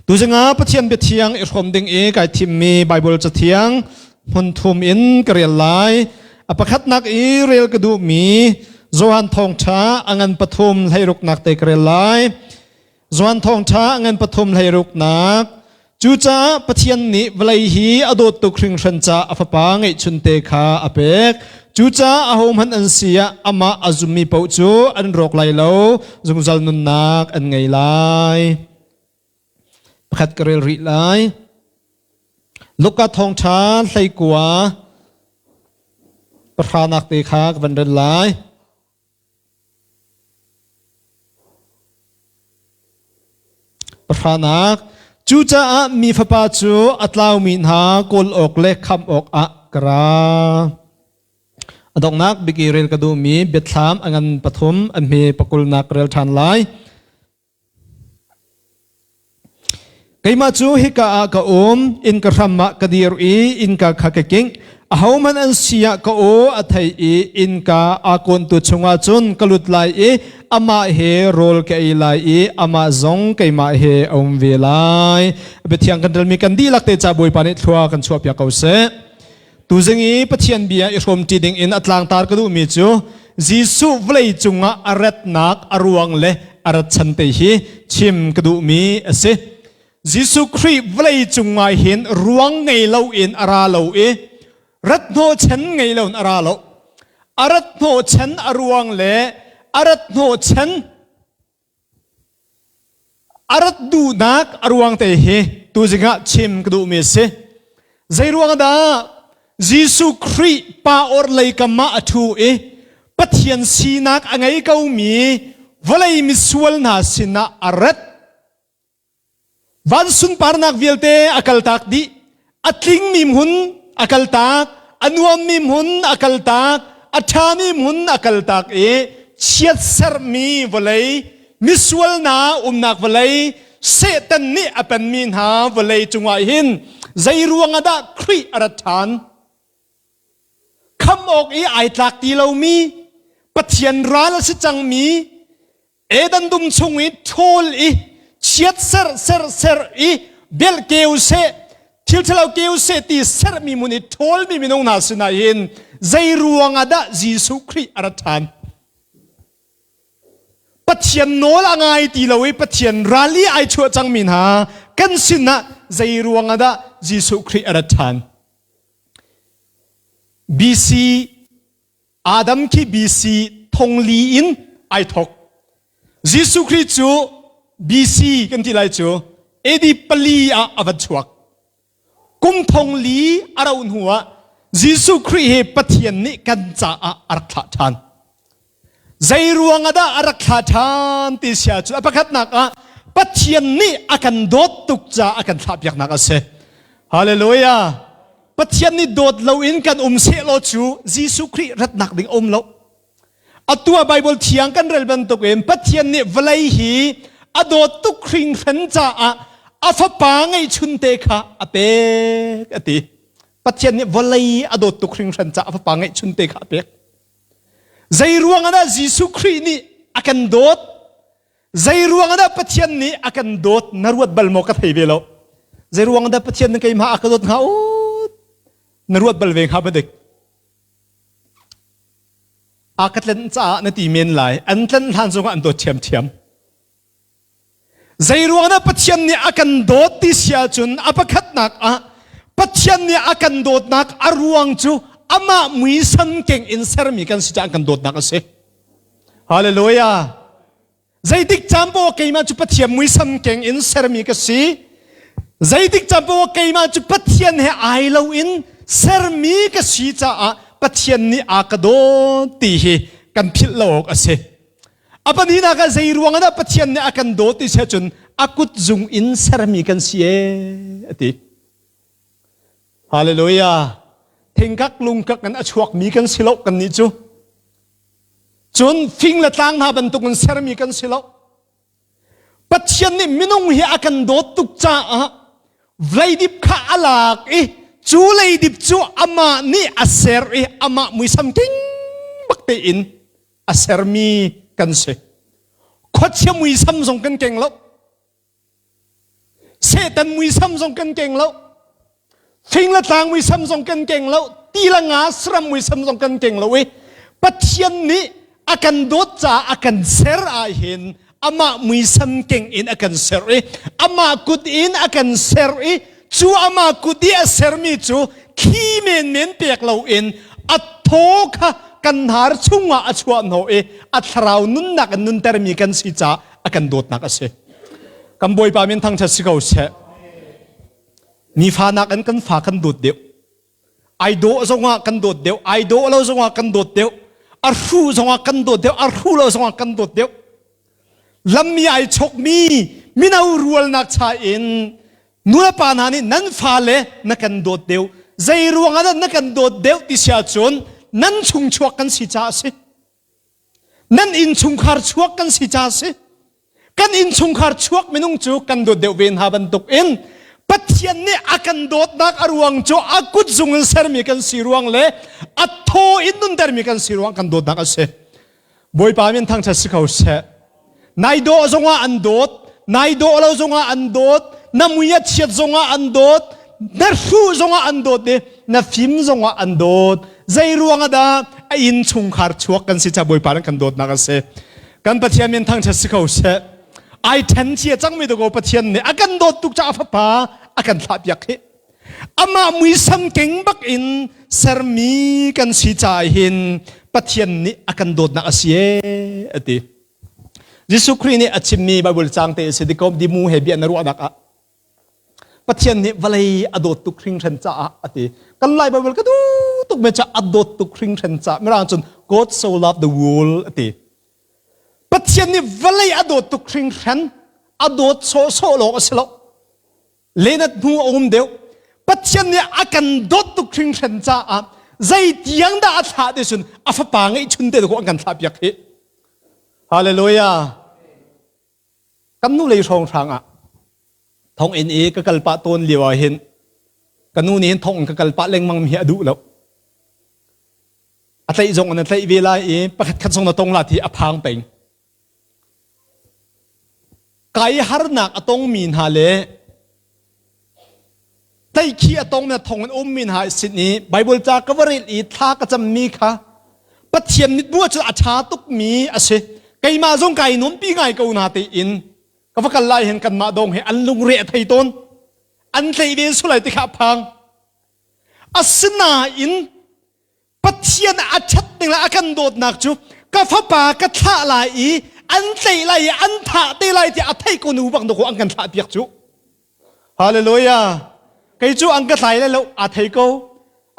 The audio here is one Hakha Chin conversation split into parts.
Tuzing ah Pathian biathiang i hrawm ding i kai thimmi Baibal cathiang hmun thum in ka rel lai. A pakhatnak i rel ka duhmi Johan Thawngṭha a ngan pathum hleiruknak te ka rel lai. Johan Thawngṭha a ngan pathum hleiruknak Cucaah Pathian nih vawlei hi a dawt tuk hringhran caah a fapa ngeihchunte kha a pek. Cucaah ahohmanh an si ah amah a zummi paoh cu an rawk lai lo, zungzal nunnak an ngei lai. Pakhat ka rel rih lai. Luka thawngṭha hleikua pahranak te kha ka van rel lai. Pahranak Cucaah mi fapa cu a tlaumi hna kawl awk le khamh awkah ka ra. A donghnak bik i rel ka duhmi biathlam a ngan pathum an hme pakulnak rel ṭhan lai. Keimah cu hika ah ka um, innka hram ah ka dir i innka kha ka kingh. Ahohmanh an si ah ka aw a thei i innka aa kawntu chungah cun ka lut lai i amah he rawl ka ei lai i amah zong keimah he a um ve lai. Biathiang kan relmi kan dihlak te ca Bawipa nih thlua kan chuahpiak ko seh. Tuzing i Pathian bia i hrawmṭi ding in a tlangtar ka duhmi cu Jesuh vawlei cungah a ratnak a ruang le a rat chan te hi chim ka duhmi a si. Jesuh Khrih vawlei cungah hin ruang ngei loin a ra lo i rat hnawhchan ngei loin a ra lo. A rat hnawhchan a ruang le a rat hnawhchan A rat duhnak a ruang te hi tuzing ah chim ka duhmi a si. Zei ruang dah Jesuh Khrih pa orhlei kam ah a ṭhu i Pathian sinak a ngei komi vawlei misual hna sinah a rat. Van sunparnak vialte a kaltak dih. A tlingmi hmun a kaltak, a nuammi hmun a kaltak, a ṭhami hmun a kaltak i chiatserhmi vawlei, misual hna umnak vawlei, Satan nih a penmi hna vawlei cungah hin zei ruangah dah Khrih a rat ṭhan? Khamh awk i ai tlak ti lomi, Pathian ral a si cangmi, Eden dum chung i ṭhawl i chiat ser ser ser i belh keu seh thil ṭhalo keu seh ti sermi mun i ṭhawlmi minung hna sinah hin zei ruang ah dah Jesuh Khrih a rat ṭhan? Pathian nawl a ngai ti lo i Pathian ral i ai chuah cangmi hna kan sinah zei ruang ah dah Jesuh Khrih a rat ṭhan? BC Adam khi BC thongli in ai thok. Jesuh Khrih cu BC kan ti lai cu AD pali ah a van chuak. Kum thongli a rauh hnu ah Jesuh Khrih hi Pathian nih kan caah a rak thlah ṭhan. Zei ruang ah dah a rak thlah ṭhan ti sia cu a pakhatnak ah Pathian nih a kan dawt tuk caah a kan thlahpiaknak a si. Hallelujah. Pathian nih dawt loin kan um sehlaw cu Jesuh Khrih ratnak ding a um lo. Atu ah Bible thiang kan rel bantukin Pathian nih vawlei hi a dawt tuk hringhran caah a fapa ngeihchunte kha a pek a ti. Pathian nih vawlei a dawt tuk hringhran caah a fapa ngeihchunte kha a pek. Zei ruang ah dah Jesuh Khrih nih a kan dawt? Zei ruang dah Pathian nih a kan dawt na ruat bal maw ka thei ve lo. Zei ruang dah Pathian nih keimah a ka dawt hnga u na ruat bal ve hnga badik. A ka tlen caah na ti men lai. An tlen hlan zongah an dawt ṭhiamṭhiam. Zei ruang dah Pathian nih a kan dawt ti si ahcun a pakhatnak ah Pathian nih a kan dawtnak a ruang cu amah muisam keng in sermi kan si caah an kan dawtnak a si. Hallelujah. Zeitik caan poah keimah cu Pathian muisam keng in sermi ka si. Zeitik caan poah keimah cu Pathian he ai lo in sermi ka si caah Pathian nih a ka dawt ti hi kan philh lo awk a si. A pahnihnak ah zei ruang ah dah Pathian nih a kan dawt ti si ahcun a kut zung in sermi kan si ee a ti. Hallelujah. Thingkak lungkak in a chuakmi kan si lo kan nih cu. Cun fing le tlang hna bantukin sermi kan si lo. Pathian nih minung hi a kan dawt tuk caah vleidip kha a lak i cu leidip cu amah nih a ser i amah muisam king bak tein a sermi kan si. Khuachia muisam zong kan keng lo. Satan muisam zong kan keng lo. Fing le tlang muisam zong kan keng lo. Ti le nga saram muisam zong kan keng lo i Pathian nih a kan dawt caah a kan ser ah hin amah muisam keng in a kan ser i amah kut in a kan ser i cu amah kut i a sermi cu thli menmen pek loin a thaw kha kan hnar chungah a chuah hnawh i a thlarau nunnak in nuntermi kan si caah a kan dawtnak a si. Kan Bawipa min thangṭhat si ko seh. Nifa nakin kan fa kan dawt deuh. Ai dawh zongah kan dawt deuh, ai dawh lo zongah kan dawt deuh, a hru zongah kan dawt deuh, a hru lo zongah kan dawt deuh. Lammi ai chokmi mino rualnak cha in nulepa hna nih nan fale na kan dawt deuh. Zei ruangah dah na kan dawt deuh ti si ahcun nan chungchuak kan si caah a si. Nan innchungkhar chuak kan si ca si. Kan innchungkhar chuak minung cu kan dawt deuh ve hna bantuk in Pathian nih a kan dawtnak a ruang cu a kut zung in sermi kan si ruang le a thaw in nuntermi kan si ruang kan dawtnak a si. Bawipa min thangṭhat si ko seh. Nai dawh zongah an dawt, nai dawh lo zongah an dawt, na mui a chiat zongah an dawt, na hruh zongah an dawt i na fim zongah an dawt. Zei ruang ah dah a inn chungkhar chuak kan si ca Bawipa nih kan dawtnak a si. Kan Pathian min thangṭhat si ko seh. Ai ṭhen cia cangmi dawkaw Pathian nih a kan dawt tuk caah a fapa a kan thlahpiak hi. Amah muisam keng bak in sermi kan si caah hin Pathian nih a kan dawtnak a si ee a ti. Jesuh Khrih nih a chimmi Bible caang te a si dikom dimu he bia na ruahnak ah Pathian nih vawlei a dawt tuk hringhran caah a ti. Kan Lai Bible ka duh tuk me ca a dawt tuk hringhran caah mirang cun God so loved the world a ti. Pathian nih vawlei a dawt tuk hringhran a dawt sawhsawh lawng a si lo. Lenat hnu a um deuh. Pathian nih a kan dawt tuk hringhran caah zei tiang dah a thlah ti cun a fapa ngeihchun te ko an kan thlah piak hi. Hallelujah. Kan nu lei hrawng hrang ah thonginn i ka kal pah tawn lio ah hin ka nu nih hin thonginn ka kal pah lengmang mi hi a duh lo. A tlaih zong an a tlaih ve lai i pakhat khat zong na tong la ti a phang peng. Kai harnak a tongmi hna le tlaihkhih a tongmi hna thong in ummi hna sin i Baibal ca ka va rel i thla ka cammi kha Pathian mithmuh ahcun a ṭha tukmi a si. Keimah zong kai nuampi ngai ko na tein ka va kal lai hin kanmah dong he an lungre a thei tawn. An tlaih ve sulai ti kha a phang. Asinain Pathian a ṭhat ning le a kan dawtnak cu ka fapa ka thlah lai i an tlaih lai i an thah te lai tiah a theih ko nu bang dawkaw an kan thlah piak cu. Hallelujah. Kei cu an ka thlai lai lo aa thei ko.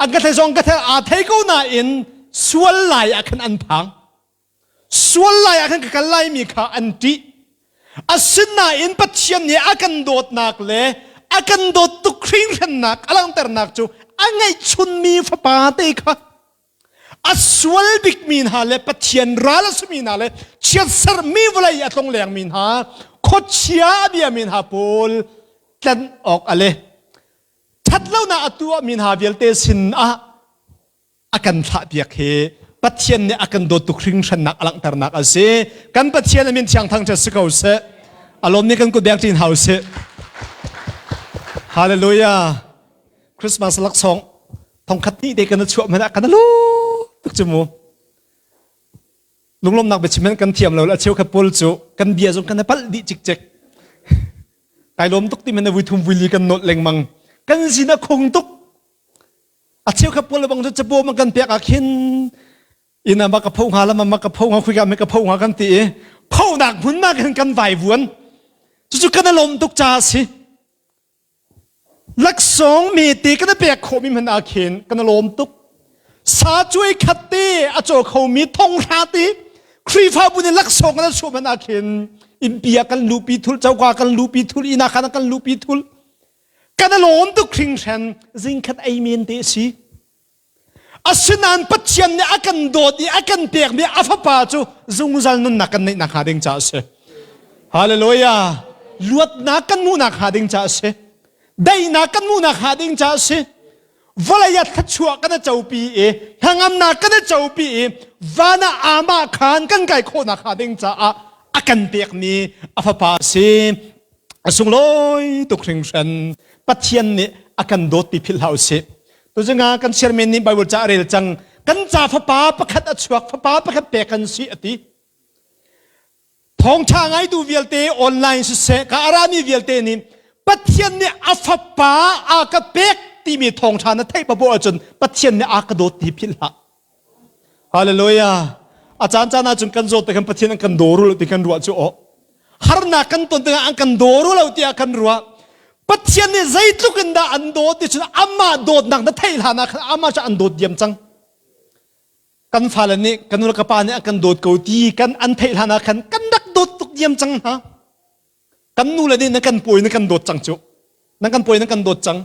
An ka thlai zong ka thei aa thei ko nain sual lai ah khan an phang. Sual lai ah khan ka kal laimi kha an ṭih. Asinain Pathian nih a kan dawtnak le a kan dawt tuk hringhrannak a langhternak cu a ngeihchunmi fapa te kha a sual bikmi hna le Pathian ral a simi hna le chiatserhmi vawlei a tlonglengmi hna khuachia a biami hna pawl tlanh awk a le ṭhatlonak a tuahmi hna vialte sin ah a kan thlahpiak hi Pathian nih a kan dawt tuk hringhrannak a langhternak a si. Kan Pathian a min thiang thangṭhat si ko seh. A lawm nih kan kut beng ṭin hau sih. Hallelujah. Christmas laksawng thongkhat ni te kan chuah hmanh ah kan lu tuk cu mu. Lunglawmnak biachim hmanh kan thiam lo a cheukhat pawl cu kan bia zong kan i palh dih cikcek. Kai lawm tuk ti hmanh vui thum vui li kan nolh lengmang. Kan zin a khung tuk. A cheukhat pawl bang cu capo man kan pek ah khin inn ah ka pho hnga lam ah ka pho hnga khuika me ka pho hnga kan ti i phonak hmun ma khin kan vai vuan cucu kan lawm tuk ca a si laksawng mi te kan pek khawh mi hmanh ah khin kan lawm tuk sa cuai khat te a caw kho mi thong hra te Khrihfabu nih laksawng kan chuah hmanh ah khin innpi ah kan luhpi thul coka kan luhpi thul inn ah khan kan luhpi thul Kan i lawm tuk hringhran zingkhat ei men te a si. Asinain Pathian nih a kan dawt i a kan pekmi a fapa cu zungzal nunnak kan neih nakhnga ding caah a si. Hallelujah. Luatnak kan hmuhnak hnga ding caah a si. Daihnak kan hmuhnak hnga ding caah a si. Vawlei ah thluachuah kan i copi i hnangamnak kan i copi i van ah amah khan kan kai khawhnak hnga ding caah a kan pekmi a fapa a si. A sunglawi tuk hringhran. Pathian nih a kan dawt ti philh hlah usih. Tuzing ah kan chairman nih Bible ca a rel cang. Kan ca fapa pakhat a chuak, fapa pakhat pek kan si a ti. Thawngṭha ngaitu vialte online siseh, ka arami vialte nih Pathian nih a fapa a ka pek timi thawngṭha na theih papoh ahcun Pathian nih a ka dawt ti philh hlah. Hallelujah. A caan caan ahcun kan zawt te khan Pathian an kan daw lo ti kan ruah cu aw. Harnak kan ton tikah an kan daw lo tiah kan ruah. Pathian nih zeitluk in dah an dawt ti cun amah dawtnak na theih hlan ah khan amah cu an dawt diam cang. Kan fale nih kan nu le ka pa nih an kan dawt ko ti kan an theih hlan ah khan kan rak dawt tuk diam cang hna. Kan nu le nih na kan pawi na kan dawt cang cu. Na kan pawi na kan dawt cang.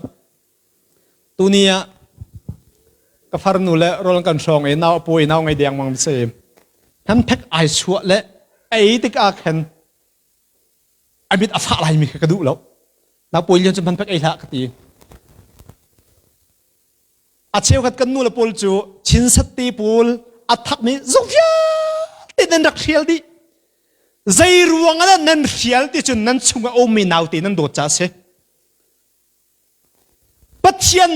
Tuni ah ka farnu le rawl kan hrawng i nau a pawi nau ngei dengmang si. Hnamphek ai chuah le ei tik ah khan a mit a fah lai mi kha ka duh lo. Nau pawi lian cu hmanphek ei hlah ka ti. A cheukhat kan nu le pawl cu chinsat te pawl a thak mi zung vialte nan rak hrial dih. Zei ruang ah nan hrial ti cun nan chung a ummi naute nan dawt ca a si. Pathian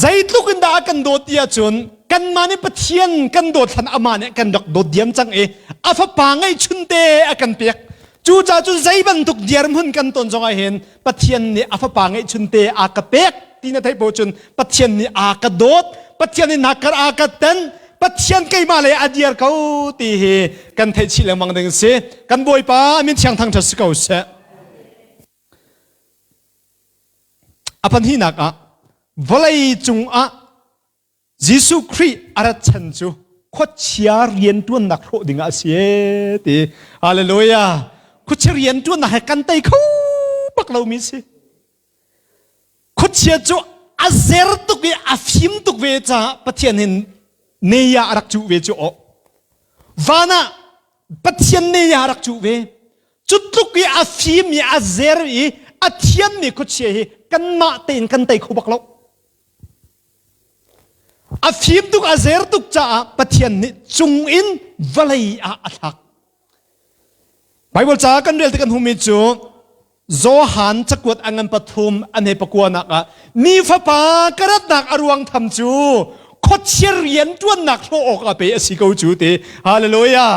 zeitluk in dah a kan dawt ti ahcun kanmah nih Pathian kan dawt hlan amah nih kan rak dawt diam cang i a fapa ngeihchunte a kan pek. Cucaah cun zei bantuk dirhmun kan ton zong ah hin Pathian nih a fapa ngeihchunte a ka pek ti na theih poh cun Pathian nih a ka dawt, Pathian nih nakar a ka ten, Pathian keimah lei a dir ko ti hi kan theih chih lengmang ding a si. Kan Bawipa min thiang thangṭhat si ko seh. A pahnihnak ah vawlei cungah Jesuh Khrih a rat chan cu khuachia rianṭuannak hrawh dingah a si ee ti. Hallelujah. Khuachia rianṭuannak he kan tei kho bak lomi si. Khuachia cu a zer tuk i a fim tuk ve caah Pathian hin neiah a rak cuh ve cu aw. Van ah Pathian neiah a rak cuh ve. Cu tluk i a fim i a zer i a thiammi khuachia hi kanmah tein kan tei kho bak lo. A fim tuk a zer tuk caah Pathian nih cung in vawlei ah a thlak. Bible ca kan rel ti kan hmuhmi cu Johan cakuat a ngan pathum an he pakuanak ah mi fapa ka ratnak a ruang tham cu khuachia rian ṭuannak hlawh awk ah pe a si ko cu ti hallelujah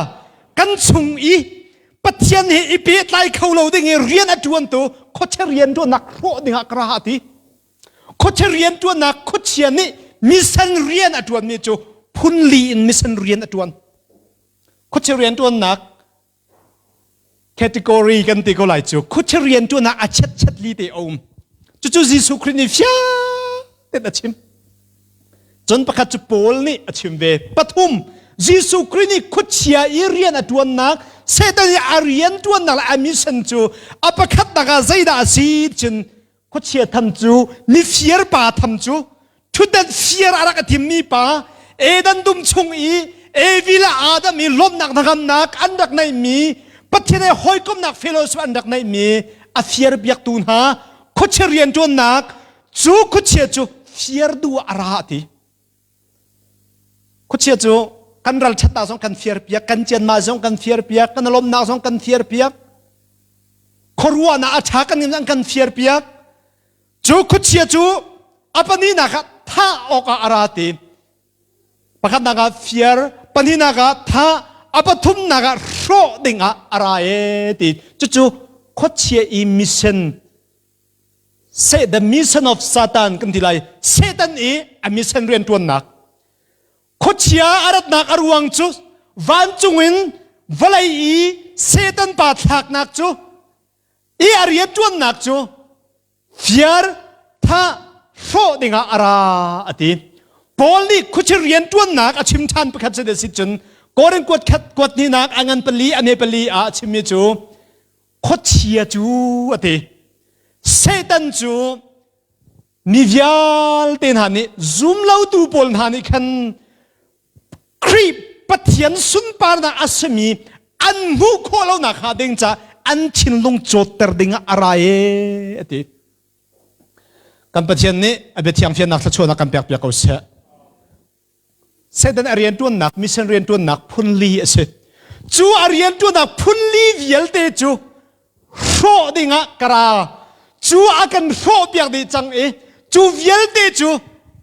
kan chung i Pathian he i pehtlai kho lo ding i rian a ṭuantu khuachia rian ṭuannak hrawh dingah ka ra ti. Khuachia rian ṭuannak khuachia nih mission rian a ṭuanmi cu phunli in mission rian a ṭuan. Khuachia rian ṭuannak category kan ti ko lai cu khuachia rian ṭuannak a chet chet li te a um. Cucu Jesuh Khrih nih fiang tein a chim. Cun pakhat cu Paul nih a chim ve. Pathum, Jesuh Khrih nih khuachia i rian a ṭuannak, Satan i a rian ṭuannak le a mission cu a pakhatnak ah zeidah a si cun khuachia tham cu mifir pa tham cu ṭhutdan fir a rak a thimmi pa Eden dum chung i Evi le Adam i lawmhnak hnangamnak an rak neihmi Pathian he hawikomhnak fellowship an rak neihmi a fir biaktu hna khuachia rianṭuannak Cu khuachia cu fir duh ah a ra a ti. Khuachia cu kan ralṭhatnak zong kan fir piak, kan cianmah zong kan fir piak, kan lawmnak zong kan fir piak. Khuaruahnak a ṭha kan an kan fir piak. Cu khuachia cu a pahnihnak ah thah awkah a ra ti. Pakhatnak ah fir, pahnihnak ah thah, a pathumnak ah hrawh dingah a ra e ti. Cucu khuachia i mission Say the mission of Satan kan ti lai. Satan i a mission rianṭuannak. Khuachia a ratnak a ruang cu vancung in vawlei i Satan pa thlaknak cu i a rianṭuannak cu fiar thah hrawh dingah a ra a ti. Paul nih khuachia rianṭuannak a chim ṭhan pakhat si si cun Korin kuat khat kuat hninak a ngan pali a ne pali ah a chimmi cu khuachia cu a ti Satan cu mi vialte hna nih zumlotu pawl hna nih khan Khrih Pathian sunparnak a simi an hmuh khawh lonak hnga ding ca an thinlung cawtter ding ah a ra e a ti kan Pathian nih a biathiang fiannak thluachuahnak kan pek piak ko seh Satan a rianṭuannak mission rianṭuannak phunli a si. Cu a rianṭuannak phunli vialte cu Hrawh dingah ka ra. Cu a kan hrawh piak dih cang i cu vialte cu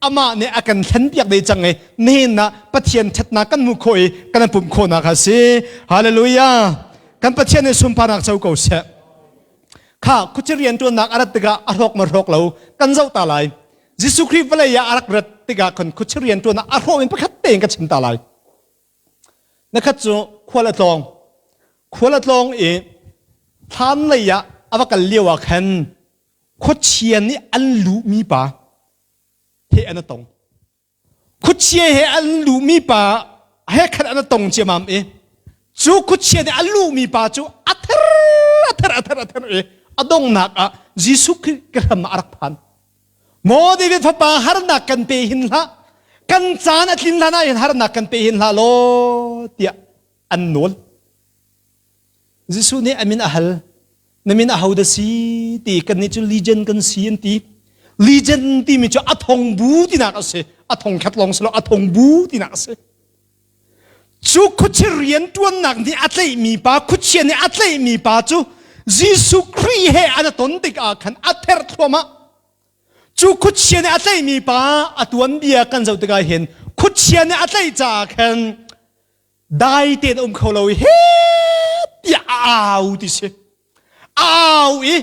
amah nih a kan thlen piak dih cang i nihin ah Pathian ṭhatnak kan hmuh khawh i kan pumh khawhnak a si. Hallelujah. Kan Pathian nih sunparnak co ko seh. Kha khuachia rianṭuannak a rat tikah a hrawk ma hrawk lo kan zoh ta lai. Jesuh Khrih vawlei ah a rak rat tikah khan khuachia rianṭuannak a hrawh in pakhat tein ka chim ta lai. Na khat cu khual a tlawng. Khual a tlawng i thlan lei ah a va kal lio ah khan khuachia nih an luhmi pa he an a tong. Khuachia he an luhmi pa he khan an a tong ciamam i cu khuachia nih a luhmi pa cu a ther a ther a ther a ther i a donghnak ah Jesuh Khrih ka hram ah a rak phan. Maw David fapa harnak kan pe hin hlah kan caan a tlin hlan ah hin harnak kan pe hin hlah law tiah an nawl. Jesuh nih a min a hal. Na min aho dah si ti kannih cu legion kan si an ti. Legion timi cu a thong bu tinak a si. A thong khat lawng si lo a thong bu tinak a si. Cu khuachia rianṭuannak nih a tlaihmi pa, khuachia nih a tlaihmi pa cu Jesuh Khrih he an ton tikah khan a therh thluahmah. Cu khuachia nih a tlaihmi pa a tuanbia kan zoh tikah hin khuachia nih a tlaih caah khan dai tein a um kho lo i he tiah a au ti si. A au i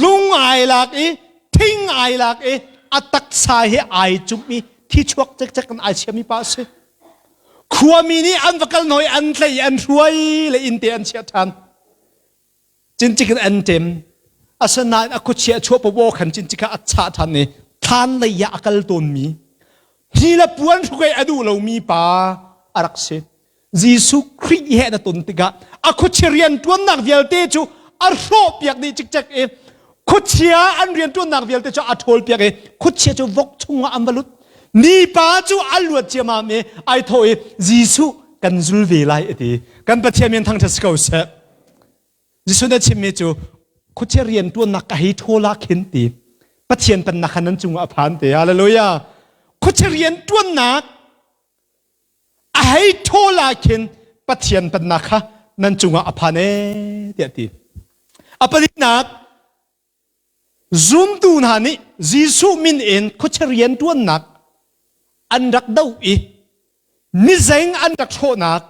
lung ai lak i thing ai lak i a taksa he ai cumh i thi chuak cekcek in ai chiami pa a si. Khuami nih an va kal hnawi an tlei an hruai le inn te an chiah ṭhan. Cincik in an ṭem. Asinain a khuachia chuah pawaw khan cincik ah a chah ṭhan i thlan lei ah a kal tawnmi hi le puan hrukai a duh lomi pa a rak si. Jesuh Khrih he na ton tikah a khuachia rianṭuannak vialte cu a hrawhpiak dih cikcek i khuachia an rianṭuannak vialte cu a ṭhawlpiak i khuachia cu vok chungah an va lut. Mipa cu a luat ciamam i ai thawh i Jesuh kan zul ve lai a ti. Kan Pathian min thangṭhat si ko seh. Jesuh nih a chimmi cu khuachia rianṭuannak ka hei ṭhawl ah khin ti. Pathian pennak kha nan cungah a phan te. Hallelujah. Khuachia rianṭuannak a hei ṭhawl ah khin Pathian pennak kha nan cungah a phan ee tiah a ti. A palinak zumtu hna nih Jesuh min in khuachia rianṭuannak an rak doh i mizeng an rak hrawhnak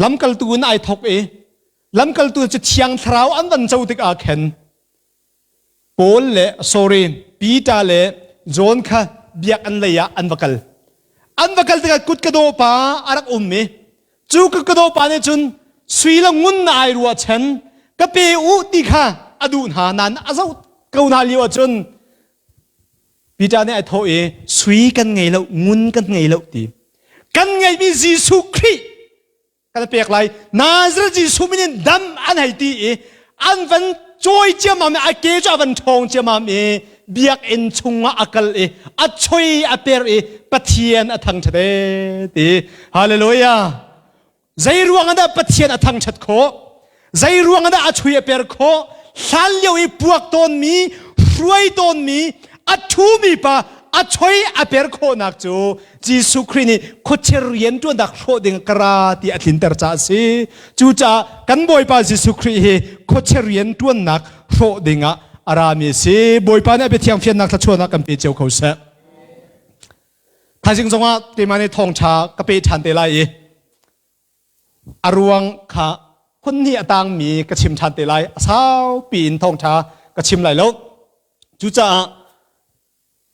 lamkaltu in ai thawk i lamkaltu cu Thiang Thlarau an van co tikah khan Paul le sorry Peter le John kha biakinn lei ah an va kal. An va kal tikah kutkadaw pa a rak um i cu kutkadaw pa nih cun sui le ngun na ai ruahchan ka pe u ti kha a duh hna nain a zoh ko hna lio ahcun Peter nih ai thawh i sui kan ngei lo ngun kan ngei lo ti kan ngeihmi Jesuh Khrih kan pek lai Nazareth Jesuh min in dam an hei ti i an van cawi ciammam i a ke cu a van ṭhawng ciammam i biakinn chungah a kal i a choi a per i Pathian a thangṭhat e ti hallelujah zei ruang ah dah Pathian a thangṭhat khawh zei ruang ah dah a chui a per khawh hlan lio i puak tawnmi hruai tawnmi a ṭhumi pa a choi a per khawhnak cu Jesuh Khrih nih khuachia rianṭuannak hrawh ding ka ra ti a tlinter caah a si. Cucaah kan Bawipa Jesuh Khrih hi khuachia rianṭuannak hrawh dingah a rami a si. Bawipa nih a biathiang fiannak thluachuahnak kan pe cio kho seh. Thaizing zongah keimah nih thawngṭha ka pe ṭhan te lai i a ruang kha phun hnih a tangmi ka chim ṭhan te lai. A saupi in thawngṭha ka chim lai lo. Cucaah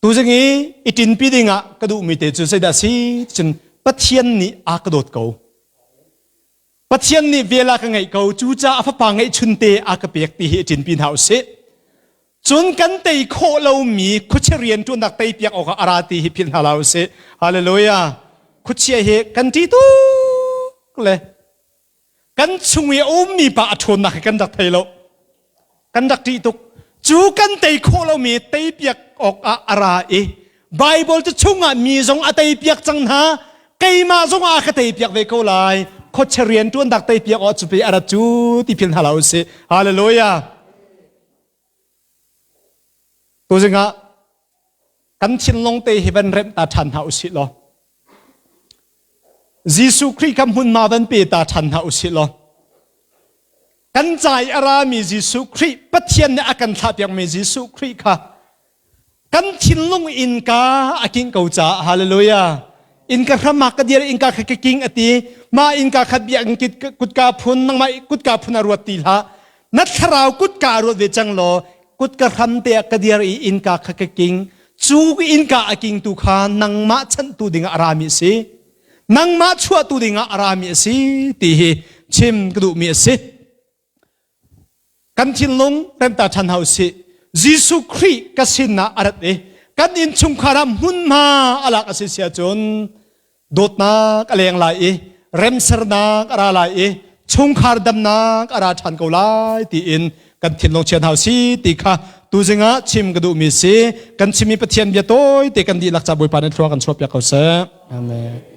Tuzing i i ṭinpi dingah ka duhmi te cu zeidah a si cun Pathian nih a ka dawt ko. Pathian nih vel a ka ngeih ko cucaah a fapa ngeihchunte a ka pek ti hi i ṭinpi hna u sih. Cun kan tei khawh lomi khuachia rianṭuannak teipiak awkah a ra ti hi philh hna hlah u sih. Hallelujah. Khuachia hi kan ṭih tuk le kan chung i a ummi pa a ṭhawnnak hi kan rak thei lo kan rak ṭih tuk cu kan tei khawh lomi teipiak awkah a ra i Baibal cu chungah mi zong a teipiak cang hna keimah zong a ka teipiak ve ko lai khuachia rian ṭuandak teipiak awk cu pe a rat cu ti phil hna lo usih hallelujah tuzing ah kan thinlung te hi van remh ta ṭhan hna usih law Jesuh Khrih kha hmunhma van pe ta ṭhan hna usih law. Kan ca i a rami Jesuh Khrih, Pathian nih a kan thlahpiakmi Jesuh Khrih kha kan thinlung innka a kingh ko caah hallelujah innka hram ah ka dir innka kha ka king a ti mah innka kha biakinn kutka phun nangmah kutka phun a ruat ti hlah na thlarau kutka a ruat ve cang law kutka hram te ah ka dir i innka kha ka king cu innka a kingtu kha nangmah chanhtu dingah a rami a si nangmah chuahtu dingah a rami a si ti hi chim ka duhmi a si Kan thinlung remta ṭhan hau sih. Jesuh Khrih ka sinah a rat i kan innchungkhar ah hmunhma a lak a si si ahcun dawtnak a leng lai i remsernak a ra lai i chungkhar damnak a ra ṭhan ko lai tiin kan thinlung chian hau si ti kha tuzing ah chim ka duhmi si kan chimmi Pathian bia tawi te kan dihlak ca Bawipa nih thlua kan chuahpiak ko seh. Amen.